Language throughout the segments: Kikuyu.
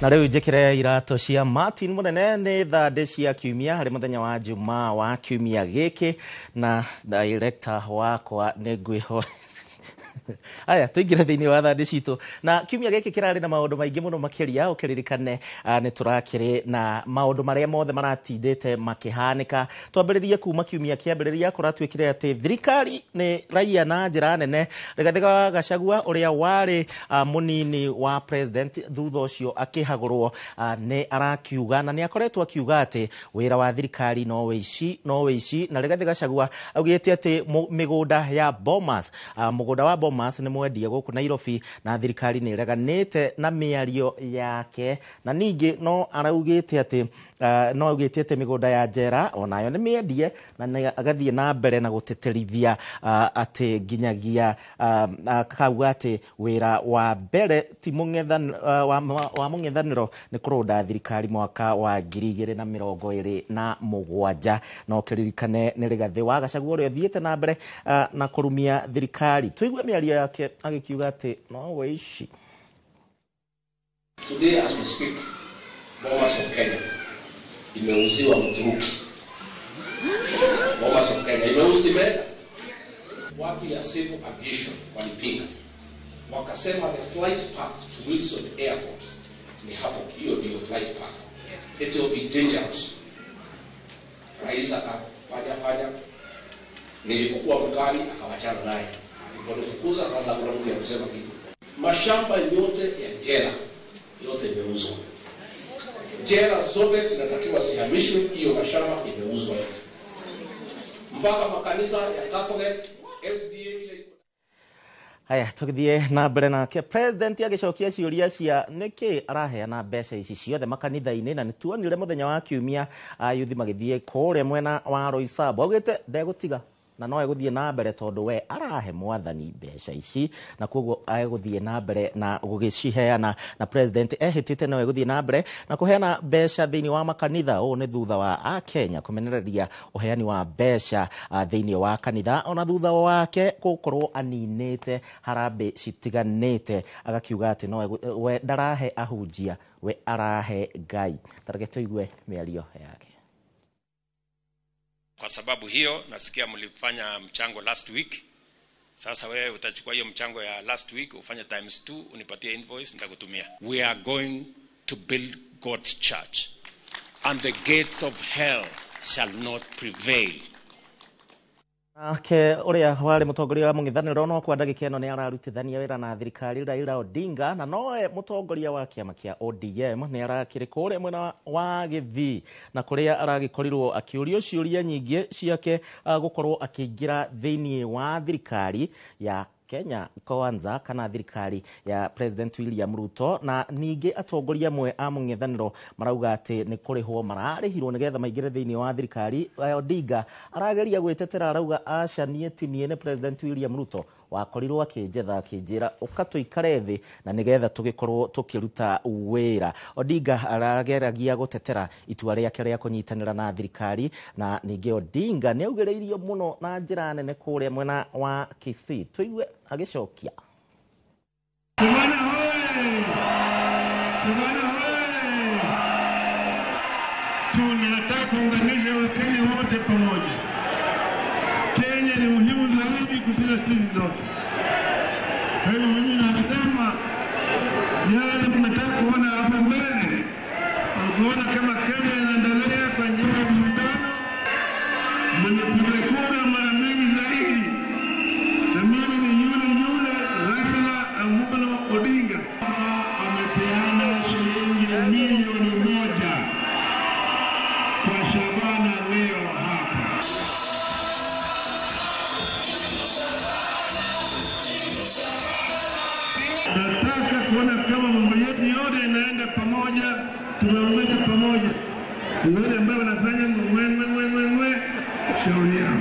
Na rĩu njĩkĩre iratũ cia Martin Mũnene nĩ thandĩ cia kiumia harĩ mũthenya wa Jumaa wa kiumia gĩkĩ na director wakwa nĩ ngwĩho aya tuingire thiini wa thandi citu na kiumia giki kirari na maundu maingi muno makiria ukiririkane ni turakiri na maundu maria mothe maratindite makihanika. Twambiririe kuma kiumia kiambiriria kuratuikire ati thirikari ni raia na njira nene. Rigathi wa Gachagua uria wari munini wa president thutha ucio akihagurwo ni arakiuga na ni akoretwo akiuga ati wira wa thirikari no wici no wici. Na Rigathi Gachagua augite ati migunda ya Bomas, mugunda wa Bomas ni mwendia guku Nairobi na thirikari ni reganite na miario yake. Na ningi no araugite ati no augite ati migunda ya njera onayo ni miendie na agathie na mbere na gutiterithia ati nginyagia akauga ati wira wa mbere ti wa mung'ethaniro ni kurunda thirikari mwaka wa 2027. No kiririkane ni Rigathi wa Gachagua uria uthiite na mbere na kurumia thirikari. Tuigue miario yake agikiuga ati no waici. Today as we speak, Bomas of Kenya imeuziwa Mturuki. Bomas of Kenya imeuziwa. Watu ya Civil Aviation walipinga, wakasema the flight path to Wilson Airport ni hapo, hiyo ndio flight path. It will be dangerous. Rais akafanya fanya, nilipokuwa mkali akawachana naye, aliponifukuza sasa kuna mtu ya kusema kitu. Mashamba yote ya jela yote imeuzwa. Jela zote zinatakiwa zihamishwe, hiyo mashamba imeuzwa yote. Mpaka makanisa ya Catholic, SDA ile. Haya tugithie na mbere nake president agicokia ciuria cia niki araheana mbeca ici ciothe makanitha-ini. Na nituonire muthenya wa kiumia ayuthi magithie kuria mwena wa Roysambu augite ndegutiga na no eguthie na mbere tondu we arahe mwathani mbeca ici na koguo eguthie na mbere na gugiciheana. Na president ehitite no eguthie na mbere na kuheana mbeca thiini wa makanitha. Uu ni thutha wa akenya kumenereria uheani wa mbeca thiini wa kanitha ona thutha wake gukorwo aninite harambee citiganite agakiuga ati no we ndarahe ahunjia we arahe Ngai. Tareke tuigue miario yake. Kwa sababu hiyo nasikia mlifanya mchango last week. Sasa wewe utachukua hiyo mchango ya last week ufanye times 2 unipatie invoice nitakutumia. We are going to build God's church and the gates of hell shall not prevail. Ake uria wari mutongoria wa mung'ethaniro no kwa ndagika ino ni ararutithania wira na thirikari Raila Odinga na noe mutongoria wa kiama kia ODM ni arakiri kuria mwena wa Githii na kuria aragikorirwo akiurio ciuria nyingi ciake gukorwo akiingira thiini wa thirikari ya Kenya Kwanza kana thirikari ya President William Ruto. Na ningi atongoria amwe a mung'ethaniro marauga ati ni kurihwo mararihirwo nigetha maingire thiini wa thirikari. Odinga arageria gwitetera arauga aca nie ti nie ni President William Ruto wakorirwo akinjetha akinjira uka tuikare thi na nigetha tugikorwo tukiruta wira. Odinga arageragia gutetera itua riake ria kunyitanira na thirikari. Na ningi Odinga ni augiriirio muno na njira nene kuria mwena wa Kisii. Tuigue agicokia. Tumana hoye! Tumana hoye! Tunataka kuunganisha Wakenya wote pamoja. Kenya ni muhimu zaidi kushinda sisi zote. Kwa hivyo mimi nasema yale mnataka kuona hapa mbele, kuona kama Kenya inaendelea kwa njia ya muungano, mnipigie kura mara mingi zaidi. Na mimi ni yule yule Raila Amolo Odinga. Amepeana shilingi 1,000,000 kwa Shabana leo hapa. Nataka kuona kama mambo yetu yote inaenda pamoja, tumeungana pamoja. Wale ambao wanafanya ngwe ngwe ngwe ngwe, shauri yao.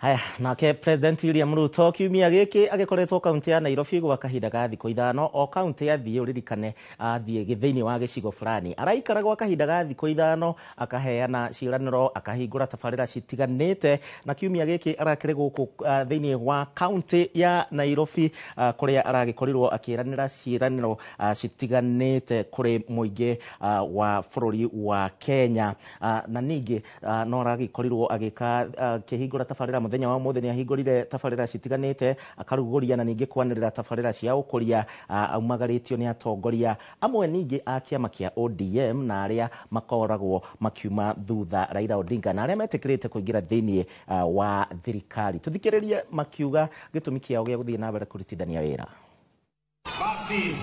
Haya, nake President William Ruto kiumia giki agikoretwo kaunti ya Nairobi gwa kahinda ga thikũ 5 o kaunti athiĩ ũririkane athiĩ thĩinĩ wa gĩcigo fulani araikara gwa kahinda ga thikũ 5 akaheana ciĩranĩro akahingũra tabarĩra citiganĩte na kiumia gĩkĩ arakĩrĩ gũkũ thĩinĩ wa kaunti ya Nairobi kũrĩa aragĩkorirwo akĩranĩra ciĩranĩro citiganĩte kũrĩ mũingĩ wa bũrũri wa Kenya na ningĩ no aragĩkorirwo agĩka akĩhingũra tabarĩra muthenya wa muthenya ahingũrire tabarĩra citiganĩte akarugũria na ningĩ kwanĩrĩra tabarĩra cia ũkũria aumagarĩtio nĩ atongoria amwe ningĩ a kĩama kĩa ODM na arĩa makoragwo makiuma thutha Raila Odinga na arĩa metĩkĩrĩte kũingĩra thĩinĩ wa thirikari. Tũthikĩrĩrie makiuga gĩtũmi kĩao gĩa gũthiĩ na mbere kũrutithania wĩra. Basi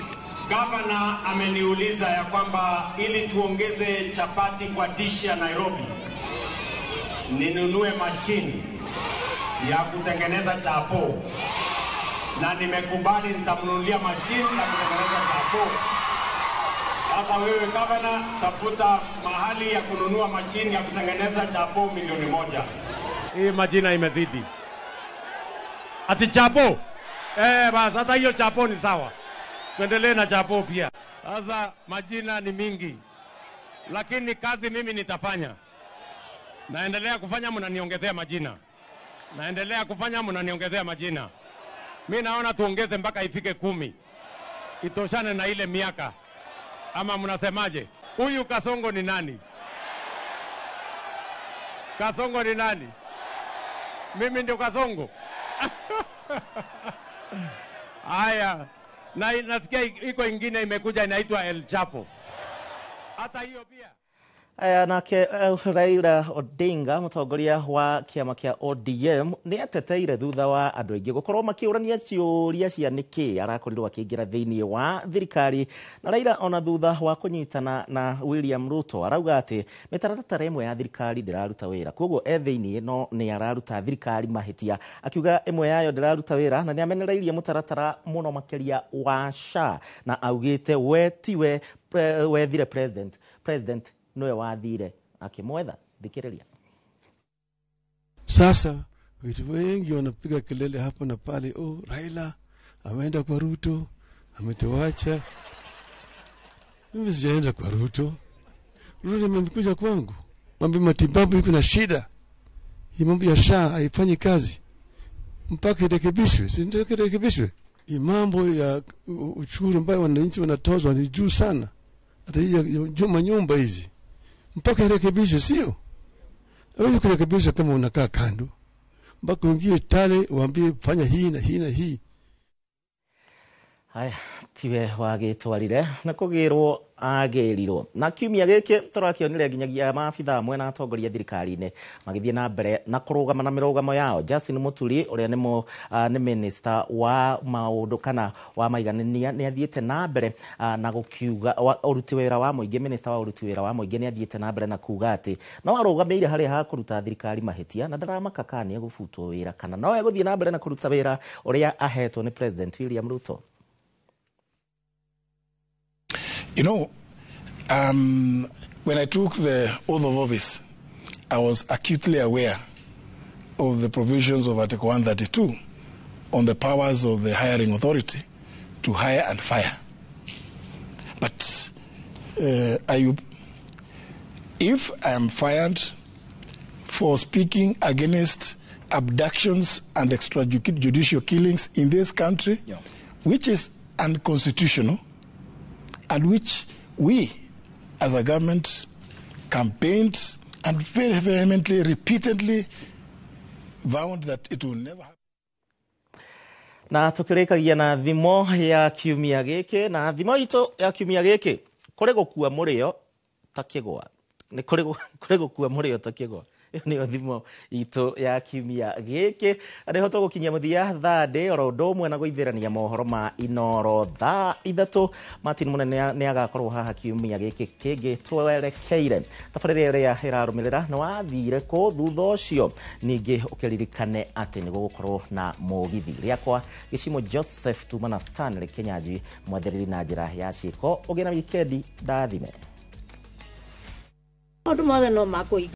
gavana ameniuliza ya kwamba ili tuongeze chapati kwa dishi ya Nairobi ninunue mashini ya kutengeneza chapo, na nimekubali nitamnunulia mashini ya kutengeneza chapo. Sasa wewe gavana, tafuta mahali ya kununua mashini ya kutengeneza chapo milioni 1. Hii majina imezidi. Ati chapo? Basi hata hiyo chapo ni sawa. Tuendelee na chapo pia. Sasa majina ni mingi, lakini kazi mimi nitafanya. Naendelea kufanya, mnaniongezea majina. Naendelea kufanya, mnaniongezea majina. Mimi naona tuongeze mpaka ifike 10. Itoshane na ile miaka. Ama mnasemaje? Huyu Kasongo ni nani? Kasongo ni nani? Mimi ndio Kasongo. Haya, na nasikia iko ingine imekuja inaitwa El Chapo. Hata hiyo pia. Aya, nake Raila Odinga mũtongoria wa kĩama kĩa ODM nĩ ateteire thutha wa andũ aingĩ gũkorwo makĩũrania ciũria cia nĩkĩ arakorirwo akĩingĩra thĩinĩ wa thirikari. Na Raila ona thutha wa kũnyitana na William Ruto arauga atĩ mĩtaratara ĩmwe ya thirikari ndĩraruta wĩra, koguo e thĩinĩ no nĩ araruta thirikari mahĩtia, akiuga ĩmwe yayo ndĩraruta wĩra na nĩ amenereirie mũtaratara mũno makĩria wa SHA na augĩte we tiwe wethire president noe wathire akimwetha. Thikĩrĩria. Sasa watu wengi wanapiga kelele hapo na pale, oh, Raila ameenda kwa Ruto, ametuacha. Mimi sijaenda kwa Ruto. Ruto amekuja kwangu. Mambo matibabu iko na shida. Hii mambo ya SHA haifanyi kazi mpaka irekebishwe. Si ndio irekebishwe? Hii mambo ya ushuru ambayo wananchi wanatozwa ni juu sana. Hata hii juma nyumba hizi mpaka irekebishwe, sio? Hawezi kurekebisha kama unakaa kando. Mpaka uingie tale uambie fanya hii na hii na hii. Haya, tiwe wagĩtwarire na kũgĩrwo agĩrirwo. Na kiumia gĩkĩ tũrakĩonire nginyagia maabithaa amwe na atongoria thirikari-inĩ magĩthiĩ na mbere na kũrũgama na mĩrũgamo yao. Justin Muturi ũrĩa nĩ minister wa maũndũ kana wa maiganania nĩ athiĩte na mbere na gũkiuga ũruti wĩra wa mũingĩ, minister wa ũruti wĩra wa mũingĩ nĩ athiĩte na mbere na kuga atĩ no arũgamĩire harĩa ha kũruta thirikari mahĩtia na ndaramaka kana nĩ egũbutwo wĩra kana no egũthiĩ na mbere na kũruta wĩra ũrĩa ahetwo nĩ President William Ruto. You know, when I took the oath of office, I was acutely aware of the provisions of Article 132 on the powers of the hiring authority to hire and fire. But, Ayub, if I am fired for speaking against abductions and extrajudicial killings in this country, yeah, which is unconstitutional, and which we, as a government, campaigned and very vehemently, repeatedly vowed that it will never happen. Na tukirikagia na thimo ya kiumia giki, na thimo itu ya kiumia giki, kuri gukua murio ta kigwa. Ni kuri gukua murio ta kigwa. Ĩyo nĩyo thimo itũ ya kiumia gĩkĩ. Nĩho tũgũkinyia mũthia Thandĩ oro ũndũ ũmwe na gũithĩrania mohoro ma Inoro thaa 3. Martin Mũnene nĩ agakorwo haha kiumia gĩkĩ kĩngĩ twerekeire. Tabarĩra ĩrĩa ĩrarũmĩrĩra nĩ wathire kũ thutha ũcio, ningĩ ũkĩririkane atĩ nĩ gũgũkorwo na mũgithi. Rĩakwa Gĩcimo Joseph tuma na Stanley Kenyanjui, mwathĩrĩri na njĩra ya ciĩko. Ũgĩe na wikendi ndathime. Maũndũ mothe no makũiga.